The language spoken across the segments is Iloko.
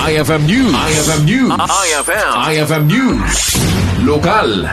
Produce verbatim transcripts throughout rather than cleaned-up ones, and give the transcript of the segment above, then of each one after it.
I F M News. I F M News. I F M. I F M News. Lokal.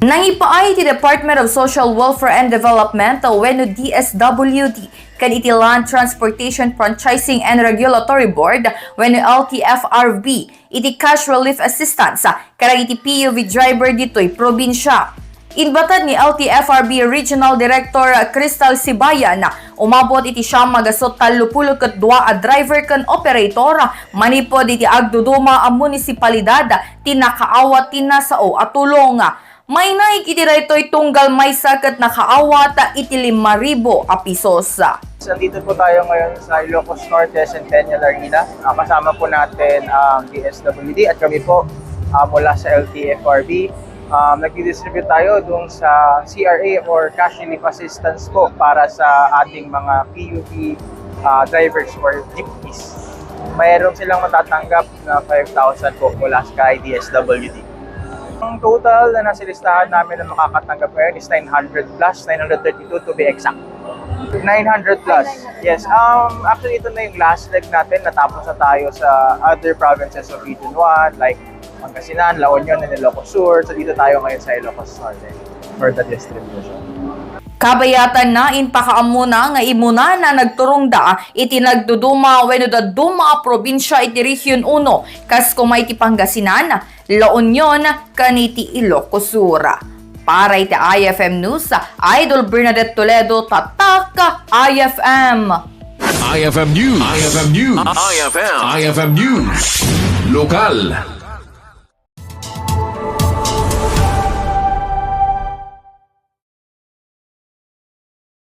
Nangipaay ti Department of Social Welfare and Development wenno D S W D ken iti Land Transportation Franchising and Regulatory Board wenno L T F R B iti cash relief assistance kadagiti P U V driver ditoy probinsia. Inbatad ni L T F R B Regional Director Crystal Sibayan, umabot iti siam a gasut tallo pulo ket dua a driver ken operator manipud iti agduduma a munisipalidad ti nakaawat ti nasao a tulong. Mainaig iti daytoy tunggal maysa ket nakaawat iti lima ribu a pisos. Nandito po tayo ngayon sa Ilocos Norte Centennial Arena. Ah, kasama po natin ang D S W D at kami po, ah, mula sa L T F R B. Um, nagdi-distribute tayo dun sa C R A or cash relief assistance po para sa ating mga P U V, ah, drivers or jeepneys. Mayroon silang matatanggap na five thousand po mula sa kay D S W D. Ang total na nasa listahan namin na makakatanggap ngayon is nine hundred plus, nine hundred thirty-two to be exact. Nine hundred plus. Yes. Um, actually, ito na yung last leg natin. Natapos na tayo sa other provinces of Region one, like Pangasinan, La Union, and Ilocos Sur. So, dito tayo ngayon sa Ilocos Norte for the distribution. Kabayatanna, impakaammona nga immuna a nagturongda iti nagduduma wenno dadduma a probinsia iti Region uno, kas koma iti Pangasinan, La Union, ken iti Ilocos Sur. Para iti I F M News, Idol Bernadette Toledo, Tatak, I F M. I F M News. I F M News. I F M. I F M News. Lokal.